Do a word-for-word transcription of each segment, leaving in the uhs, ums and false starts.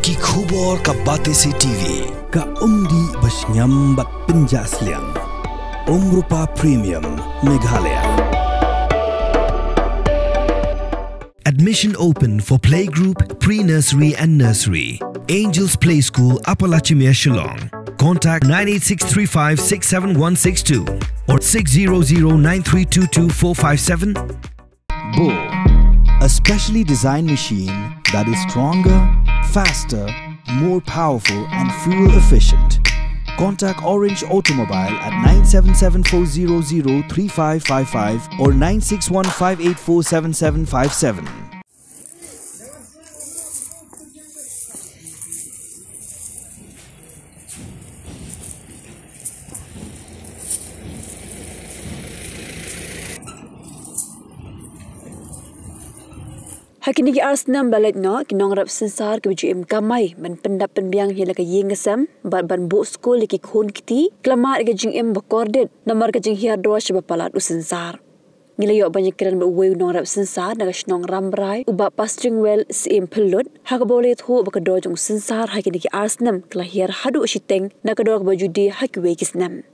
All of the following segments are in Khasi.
Ki khubor ka Batesi T V. Ka umdih ba shngiam bad pynjah sliang. Umrupa Premium, Meghalaya. Admission open for playgroup, pre-nursery and nursery. Angels Play School, Upper Lachimia, Shillong. Contact nine eight six three five six seven one six two or six zero zero nine three two two four five seven. Bow, a specially designed machine that is stronger, faster, more powerful, and fuel efficient. Contact Orange Automobile at nine seven seven four zero zero three five five five or nine six one five eight four seven seven five seven. Ha kine ki ar snem ba la leit noh, ki nongrep synsar kiba ju im kamai ban pyndap pynbiang ïa la ka ïing ka sem bad ban buh skul ïa ki khun kti, ki la mad ïa ka jingim ba kordit namar ka jinghiar dor shaba palat u synsar. Ngi la ïoh ban ïakren bad uwei u nongrep synsar na ka shnong Rambrai, u Bah Pastringwell Syiem Phyllut, ha kaba u la ïathuh ba ka dor jong u synsar ha kine ki ar snem ka la hiar haduh shiteng na ka dor kaba ju die ha kiwei ki snem.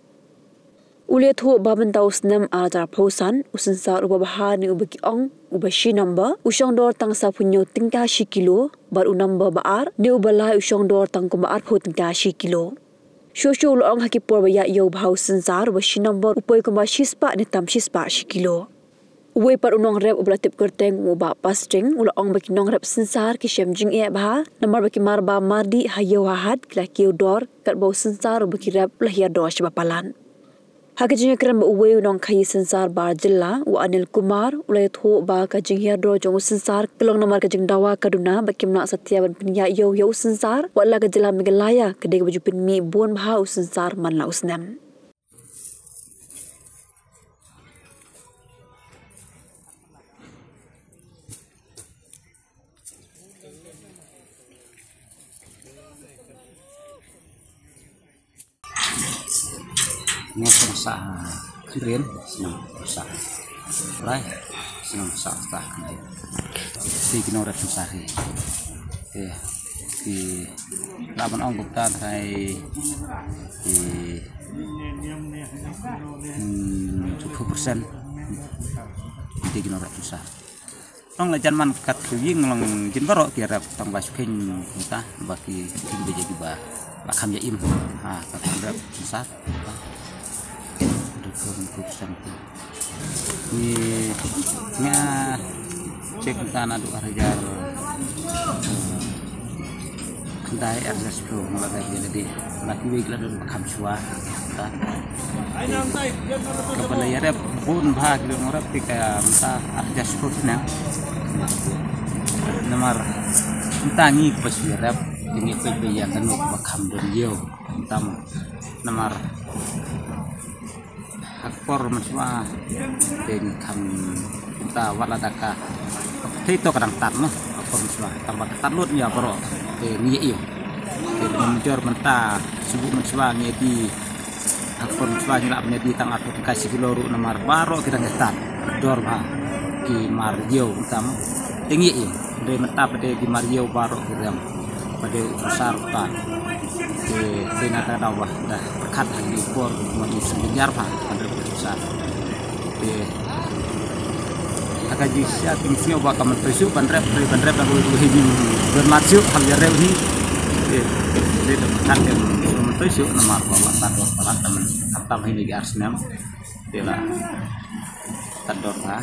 U la ïathuh ba mynta u snem ar hajar arphew san, u synsar uba bha ne uba ki ong uba shi number u shong dor tang sawphew hynñiew tyngka shi kilo, bad u number ba ar ne uba lai u shong dor tang kumba arphew tyngka shi kilo. Shuh shuh u la ong ha ki por ba ïa ïoh bha u synsar uba shi number u poi kumba shispah ne tam shispah shi kilo. Uwei pat u nongrep uba la tip kyrteng u Bah Pastring u la ong ba ki nongrep synsar ki shem jingeh bha namar ba ki mar bam mar dih ha ïew ha hat ki la kiew dor katba u synsar uba ki rep u la hiar dor shaba palat. Ha ka jingïakren bad uwei u nongkhaïi synsar bar jylla, u Anil Kumar, u la ïathuh ba ka jinghiar dor jong u synsar ka long namar ka jingdawa ka duna bad kim lah satia ban pynïaid ïew ïa u synsar, wat la ka jylla Meghalaya ka dei kaba ju pynmih bun bha u synsar man la u snem. Nga sngewsah kynrian, sngewsah. Lai, sngewsah sah kynrian. Te ki nongrep sngewsah hi. Te ki la ban ong kumta trai ki, hmm, two percent. Te ki nongrep sngewsah. Long la jan man kat ki ïing long jin baroh ki rep tang ba shu kheiñ kumta ba ki kheiñ ba jagi ba la kham ïa im. Ha, ka kham rep sat. Dukun ku sam tu. Ni nga check kumta naduh ar hajar, eh, khyndai ar hajar shiphew, nga la dei ïa lade. La kiwei ki la don ba kham shuwa. Kaba la ïarep bun bha ki don nongrep te ka mynta ar hajar shiphew snem. Namar mynta ngi kaba shu ïarep te ngi peit ba ïa kano kaba kham don ïew. Mynta mo. Namar ha ka por mynshuwa te ngi kham, kumta wat la da ka pyrthei to ka dang tad mo, ha ka por mynshuwa. Tang ba ka tad lut ïa baroh te ngi ïoh. Te mynjur mynta shu buh mynshuwa ngi ïa die, ha ka por mynshuwa ngi lah ban ïa die tang arphew tyngka shi kilo ruh namar baroh ki dang ïa tad dor bha ki mar ïew mynta mo. Te ngi ïoh. Hynrei mynta pat de ki mar ïew baroh ki rem. Pat de u synsar pat. Te, te na ka daw ba da pyrkhat ha ki por mo, ngi sngewbha ba hynrei u synsar. Te ha ka jingshisha te ngi sngew ba ka myntoi shuh ban rep, hynrei ban rep na ka wei ka wei hi ngim don lad shuh, hap ïarep hi. Te, te da pyrkhat te myntoi shuh namar ba la tad dor palat, da man khamtam hi ne ki ar snem. Te la tad dor bha.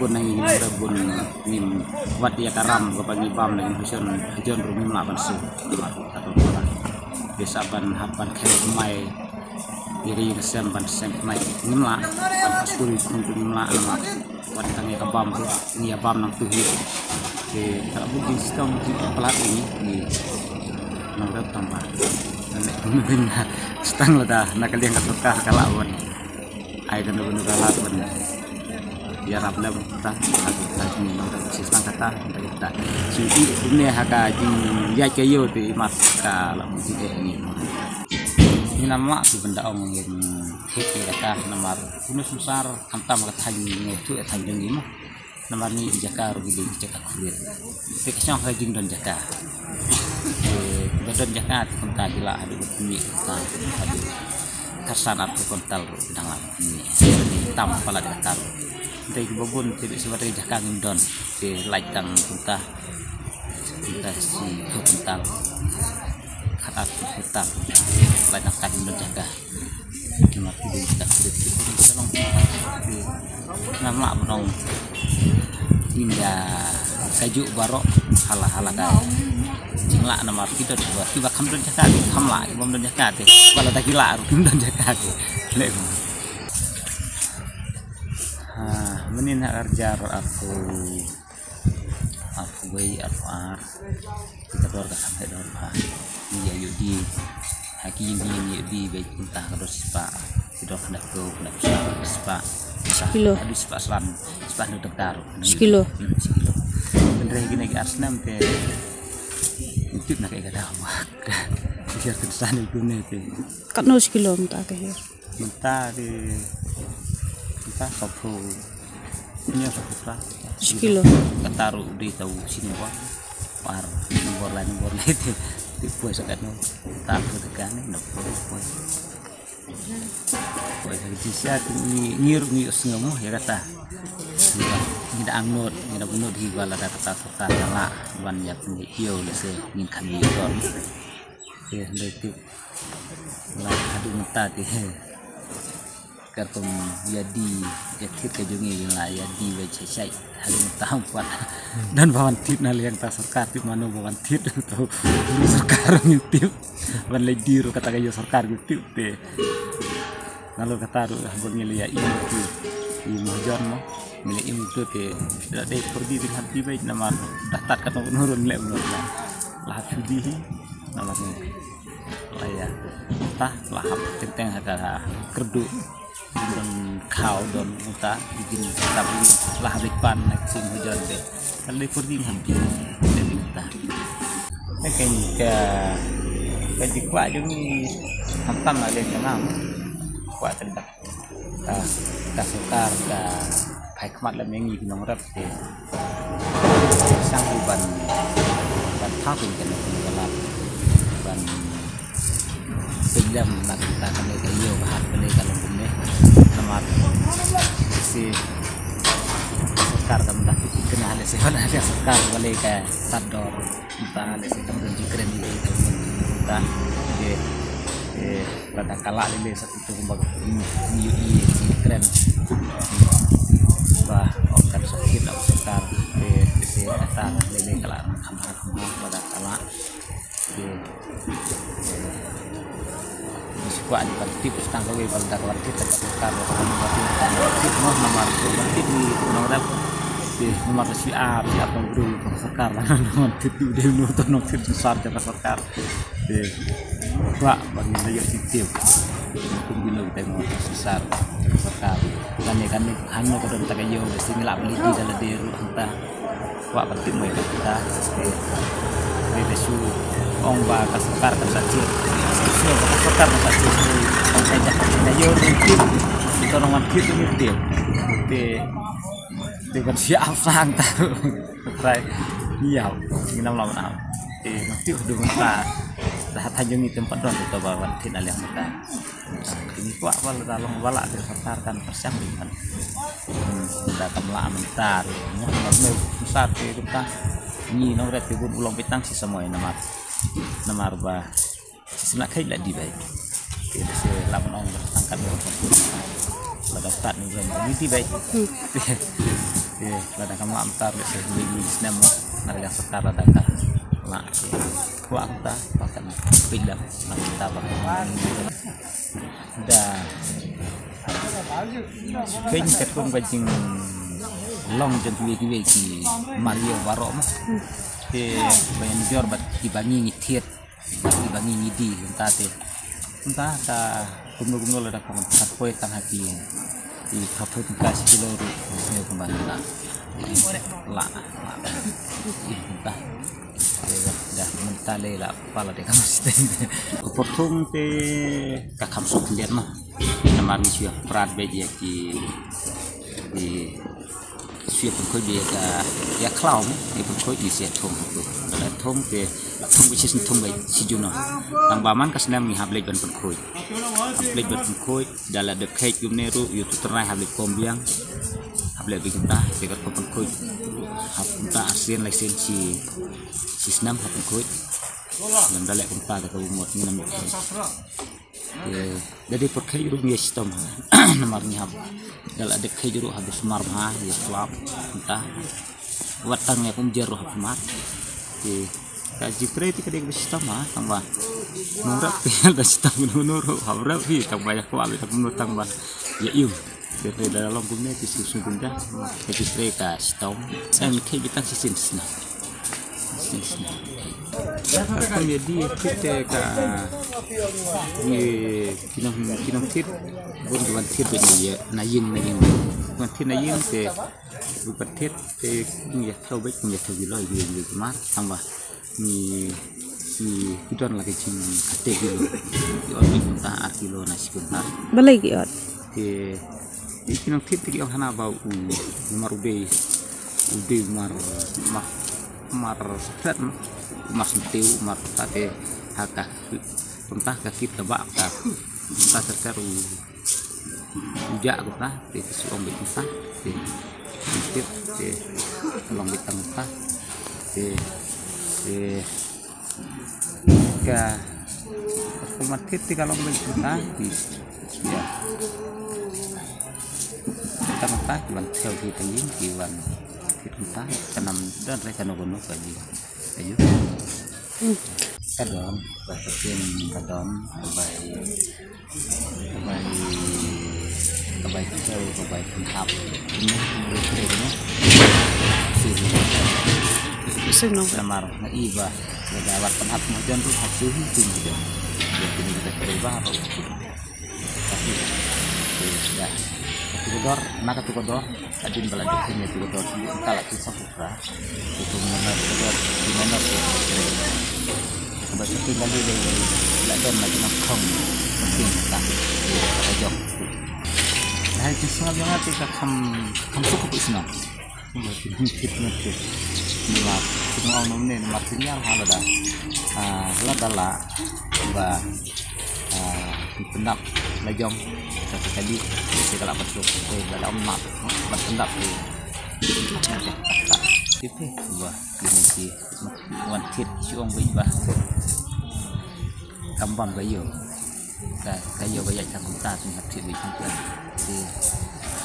Bun na ngi ngim rep, bun ngim, wat ïa ka ram kaba ngi bam na ngi ha jon, ha jon ruh ngim lah ban siew. Namar tad dor bha. Te sa ban hap ban khlem mai ïa ka ïing ka sem ban seng khnai ngim lah. Ban ha skul ruh ngim lah namar wat tang ïa ka bam ruh ngi ïa bam nangtu hi. Te ka la bun jingshitom jingpalat ïa ngi, ngi nongrep tang ba. Nane kumne ding na stang lada na ka liang ka sorkar ka la wan. Ai kano kano ka lad ban ïarap lem kata, kata kata ni nong kata shisha kata, kata kata. Shu i kumne ha ka jingïaid ka ïew te i mat ka la mesti eh ni. Ni nama tu benda ong ngin thik ni kata namar kunu synsar khamtam ka thaiñ ngi tu eh thaiñ dong ni mo. Namar ni jaka ruh ki dei jaka kurir. Te ka shong ha jingdon jaka. Don jaka te kumta ki lah haduh ba pynmih kumta haduh khatsan arphew kuntal ruh ki dang lah pynmih. Tam palat kata ruh. Te kiba bun te bit shuwa te jaka ngim don. Te lait tang kumta. Kumta shiphew kuntal. Khat arphew kuntal. Lait tang kat ngim don jaka. Namar ki dei ka kredit ki dei ka long ki ngam lah ban ong. Ynda kajuh baroh hala hala ka jinglah namar ki don kiba, kiba kham don jaka te kham lah, kiba kham don jaka te ba lada ki lah ruh kim don jaka te. Leh. Ha, mynnin ha arjar arphew Arphew wei, arphew ar. Ki ka dor ka kham heh dor bha. Ïa ïoh die. Ha ki ïing ïing ïoh die beit kumta ka dor shispah. Ki dor khyndai phew, khyndai phew san, shispah. Shi kilo. Haduh shispah san, shispah hynñiew tyngka ruh. Shi kilo. Hmm, shi kilo. Hynrei kine ki ar snem te. Ngim tip na kaei ka daw ba ka hiar kynsan ïa kine te. Katno shi kilo mynta ka hiar? Mynta te, mynta sawphew. Ïa, sawphew phra. Shi kilo. Kata ruh dei tang u shi nombor. Ar nombor lai, nombor lai te. Te poi sa katno. Kata ruh te kane, nombor poi. Poi sa kati sia te ngi, ngi ruh ngi ïohsngew mo ïa kata. Ngi da ang not, ngi da bynot hi ba lada kata sorkar ka lah ban ïa pynïoh lehse ngin kham ïoh dor. Te dei tip. Lah haduh mynta te. Katkum ïa die ïa thied ka jong ngi la ïa die wei shai shai. Haduh mynta pat. Don ba wan thied na liang ta sorkar, tip mano ba wan thied. Tau sorkar ngi tip. Ban leit die ruh kata ka ïa sorkar ngi tip te. Nalor kata ruh haba ngi la ïa im ki, i mahajon mo. Ngi la im tu te da dei por die ding hap die beit namar da tad katno nurun leh mo. La hap shu die hi. Namar ngi la ïa ta la hap teng teng ha ka kyrduh. Don khaw don uta, ijin ta la hap pan na ki mahajon te. Ka dei por die hap die. Te uta. Ka, ka, ka jingkwah jong ngi khamtam na liang jong nga mo. Kwah tang da ka, ka sorkar ka phai khmat lem ïa ngi ki nongrep te. Sngewbha ban, ban thaw pynken ïa ka lad ban pynlem na ka bynta kane ka ïew ka hat kane ka long kumne. Namar shi sorkar kam da pynken ïa lehse ban ïa sorkar ba leh ka tad dor. Mynta lehse kam don jingkren ïa ka mynta. Te, eh, lada ka lah leh lehse kumba ngi ïohi ïa ki kren ba ong kan sah kit la u sorkar. Te lehse kata leh lehse ka lah kham ha kham ha lada ka lah. Te, eh, ngi shu kwah ban tip tang kawei ba lada ka wan thied ka sorkar ba kan wan thied tang wan thied noh namar ka wan thied ngi nongrep. Te namar ka shu ap shu ap tang bru ka sorkar ba nang wan thied tu dei noh tang nong thied sar ka sorkar. Te kwah ba ngin da ïoh shisha. Kum kino kita mo shisar sorkar. Kane kane hangno ka don ta ka ïew ba shisha ngi lah ban leit die da lade ruh hangta. Kwah ban tip mo ïa kita. Te te shu ong ba ka sorkar kan sa thied. Shu ba ka sorkar kan sa thied. Kan sa thied ka ïew ruh tip. Kita nong wan thied ruh tip. Te te ban shu ap sang ta ruh. Trai. Ïa, ngi nam lam nam. Eh, ngi tip haduh mynta. Dah ha jong ngi tempat don to ba wan thied na liang mynta. Ngi kwah ba la long ba la de sorkar kan pyrshang kan. Hmm, da kam lah mynta. Ngi nam mynta te mynta. Ngi nongrep te bun u long beit tang shi samoi namar. Namar ba Shisha kheit la die beit. Te lehse la ban ong tang kat ïa u. Lada tad ni ban die beit. Te lada kam lah mynta lehse dui snem mo. Na ka liang sorkar lada ka lah. Te kwah mynta ba kan peit lem. Na mynta ba kan da peit katkum ka jinglong jong kiwei kiwei ki mar ïew baroh mo. Te ba ïanujor bad kiba ngi ngi thied. Ba ngi ngi die mynta te. Mynta ta kumno kumno lada ka mynta poi tang ha ki. Ki phaphut ka shi kilo ruh. Ngi kumba la. La. La. Mynta. Te da mynta le la pala te ka mesti. Ka por thung te ka kham suk liat ma. Namar ngi shu prat beit ïa ki. Ki Shu ïa pynkhuid ïa ka, ïa khlaw mo, ïa pynkhuid ïa shu ïa thung hapoh. La thung te, la thung beit shi snem, thung beit shi junom. Tang ba man ka snem ngi hap leit ban pynkhuid. Hap leit ban pynkhuid, da la dep kheit kumne ruh, ïa u trai hap leit pom biang. Hap leit beit kumta, te katkum pynkhuid. Hap kumta arsien laisien shi, shi snem hap pynkhuid. Lem da leh kumta te ka umor ngi nam leit kheit. Te da dei por kheit ruh ngi ïa shitom ha. Namar ngi hap. Da la dep kheit ruh hap sumar bha, ïa swab kumta. Wat tang ïa kumjer ruh hap sumar. Te ka jingtrei te ka dei kaba shitom ha, tang ba. Nong rep te da shitom nong ruh hap rep hi, tang ba ïa kwah beit tang kumno tang ba. Ïa ïu. Te te da long kumne te shu shu kumta. Te jingtrei ka shitom. Em kheit beit tang shisien shisien. Shisien shisien. Ka kum ïa di kit te ka ngi ki nong, ki nong thied bun ki wan thied beit na ïing, na ïing, na ïing. Wan thied na ïing te bun wan thied te ngi ïa thew beit, ngi ïa thew kilo, ngi ïa kilo kumar, tang ba ngi, ngi, ki don la ka jingkatei kilo. Ki ot beit kumta ar kilo na shi kumta. Balei ki ot? Te, te ki nong thied te ki ong hana ba u, u mar u dei, u dei mar, mar, mar sophet, mar sophet, mar ta te ha ka, kumta ka kit ka ba ka, kumta ter ter u, u ja kumta, te ki shu ong beit kumta, te, te, te, long beit tang kumta, te, te, Ka, ka mat thit te ka long beit kumta, ki, ïa. Tang ta ki wan thew ki ta ïing, ki wan thit kumta, ka nam don re kano kano ka ïing. Ayu. Ka don, ba ka tin, ka don, ba Ka bai, ka bai ksew, ka bai pynhap. Sino. Sino. Namar nga i ba lada wat pynhap mo jon ruh hap shu hi sino jon. Ïa kine kita ksew ba hap. Tapi ya. Katu ka dor, na katu ka dor. Hadien ba la dep kane tu ka dor, ka la tu sop ka. Tu tu mena tu ka dor, tu mena tu ka dor. Ka ba tu tinggal di la don la jong khong. Penting ka. Ka jong. Nah, itu semua yang nanti ka kham, kham suka pun senang. Ba tu fit nanti. Ni ma, tu mau nom ni, ma tu nyar hala dah. Ah, la dah la. Ba Ah, pyndap la jong ka kali te ka la pat suk te la dang mat ban pyndap te. Te te ba kine ki wan thied shu ong beit ba kam bam ba ïoh ka, ka ïoh ba ïaid tang kumta te wan thied beit kumta.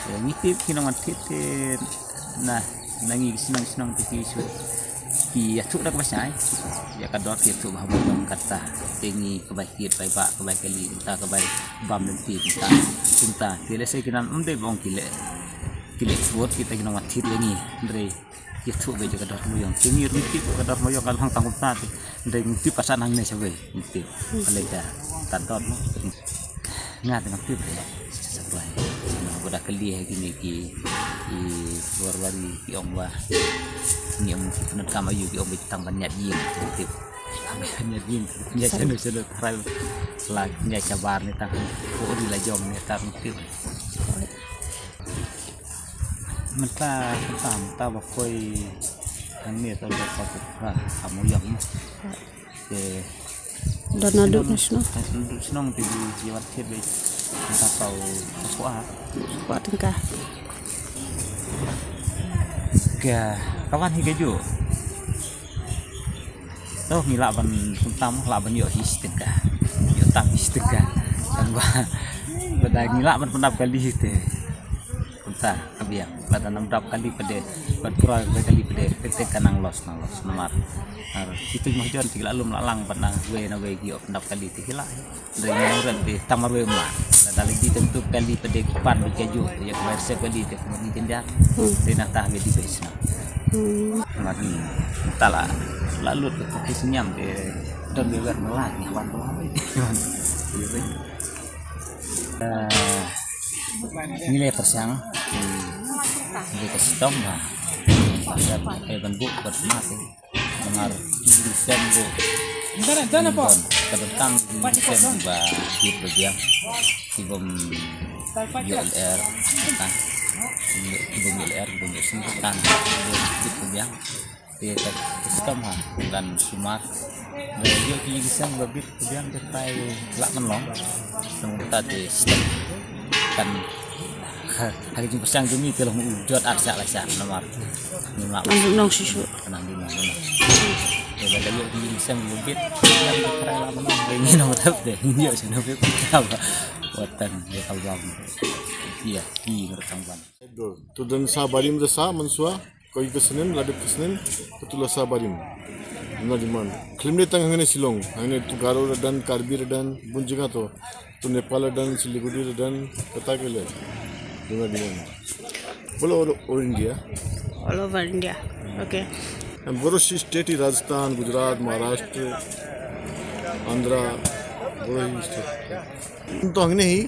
Te ngi tip ki nong wan thied te na Na ngi ki shnong shnong te ki shu ki ïathuh da kaba shai. Ïa ka dor ki ïathuh ba ha Mawïong kata. Te ngi ka bai kit bai bah ka bai kali kumta ka bai bam lynti kumta. Kumta te lehse ki nang ym dei ba ong ki leh, ki leh vote kita ki nongwan thied ïa ngi. Hynrei ki ïathuh ba ïa ka dor Mawïong te ngi ruh ngi tip ka dor Mawïong ka long tang kumta te. Hynrei ngi tip ka sa nangne shawei ngi tip. Ka lei ka dor mo. Nga te nga tip re. Sa sa bai. Nga ba da kali ha kine ki, ki war wari ki ong ba ngi ong ki pyndonkam aïu ki ong ba tang ban ñiad ïing. Tip. Ban ñiad ïing. Ñiad chano chano tharai la ñiad shabar ne tang. Ko ri la jong ne tang tip. Mynta mynta mynta ba koi hangne ta ba ka ka ka mo yang. Te don naduh na shnong. Naduh shnong te di jiwat thied beit. Ka saw ka kwah. Kwah tyngka. Ka ka wan hi ka ju. To ngi lah ban kumta mo lah ban ïoh hi shi tyngka. Ïoh tam hi shi tyngka. Tang ba ba da ngi lah ban pyndap kali hi te. Kumta ka biang, lada nang dap kali pade, ban pura kali pade, pete ka nang los, nang los, namar. Ar, kitu mah jon, ti la lum la lang, ban nang wei, nang wei, ki op dap kali, ti la. Dei nang ren, dei tamar wei ma. Lada lagi tentu kali pade, pan bi kaju, ya kemar se kali, te kemar ni jenjar. Hmm. Dei nang tah wei di bes na. Hmm. Mar ni, ta la, la lut, ke kis nyam, de, don wei wer melai, ni wan melai. Iya, wei. Eh, ngi le pyrshang, ngi le ka shitom ba. Ba ka ban buh ba smat. Namar ki sem buh. Ka donkam ki sem ba kit ba biang. Ki bom ïoh lyer. Ki bom ïoh lyer, ki bom ïoh sing kan. Kit ba biang. Te ka custom ha, kan sumar. Ba ïoh ki ïing ki sem ba bit ka biang te tai lah man long. Tang ta te stem. Kan ha, ha ki jingpyrshang jong ngi te long u jot ar shah la shah namar. Ni ma. Nang nong shishu. Nang di nong. Te ba ïoh ki ïing ki sem ba bit. Kan te tai lah man long. Te ngi nong tap te. Ngi ïoh shisha bit. Ba watan ïa ka bang. Ïa ki ngi tang ban. To don sa barim da sa mansua. Koi ka senen, la dep ka senen, ka tu la sa barim. Duna demand. Khlem dei tang hangne Shillong, hangne tu Garo ra don, Karbi ra don, bun jaka to. Tu Nepal ra don, Siliguri ra don, kata ka le. Duna demand. Bolo all, all India. All over India. Okay. And boro shi state hi Rajasthan, Gujarat, Maharashtra, Andhra, boro hi state. Bun to hangne hi,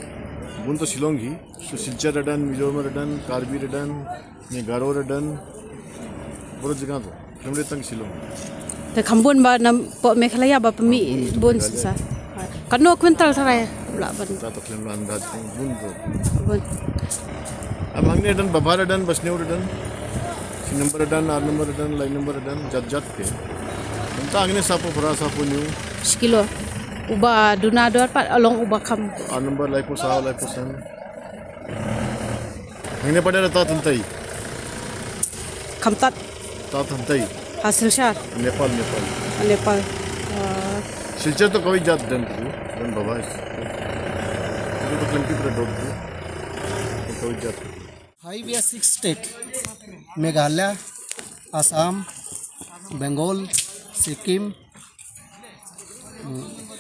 bun to Shillong hi. Tu Silchar ra don, Mizoram ra don, Karbi ra don, ne Garo ra don, boro jaka to. Khlem dei tang Shillong. Te kham bun ba na poh Meghalaya ba pynmih bun sa. Katno quintal tharai lah ban. Ta to khlem lah andaj bun to. Bun. Am hangne don, Bhabha ra don, Basniew ra don. Shi number ra don, ar number ra don, lai number ra don, jat jat ke. Ta hangne Sapo phra, Sapo new. Shi kilo. Uba duna dor pat along uba kham. Ar number, lai po sa, lai po san. Hangne pat da ta tyntai. Khamtat. Ta tyntai. Ha Silchar. Nepal, Nepal. Nepal. Ah. Silchar to kawei jat don tu, don Bhabha. Tu to khlem ki pra dot tu. Kawei jat. Five या six state, Meghalaya, Assam, Bengal, Sikkim,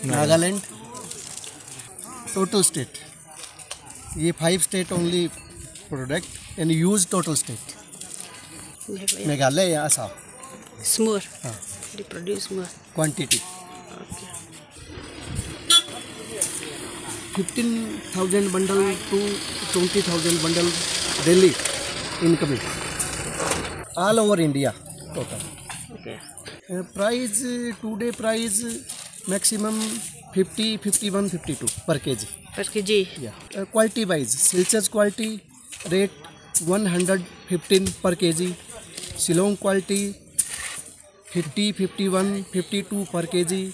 Nagaland, total state. ये five state only product and use total state. Meghalaya, Assam. Smur. हाँ. They produce more. Quantity. Okay. Fifteen thousand bundle to twenty thousand bundle daily incoming. All over India total. Okay. Uh, price, uh, today price, uh, maximum fifty, fifty-one, fifty-two per K G. Per K G. Yeah. Uh, quality wise, Silchar quality rate one hundred fifteen per K G, Shillong quality fifty, fifty-one, fifty-two per K G,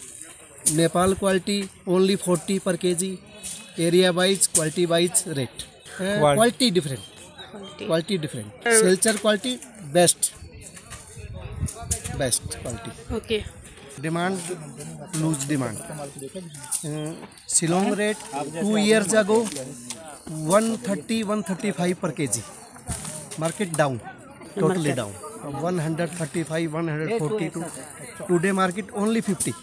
Nepal quality only forty per K G, area wise, quality wise rate. Uh, quality different. Quality. Quality different. Silchar quality best. Best quality. Okay. Demand, loose demand. Uh, Shillong rate two years ago, one thirty, one thirty-five per K G. Market down, totally down. One hundred thirty-five, one hundred forty-two. Today market only fifty.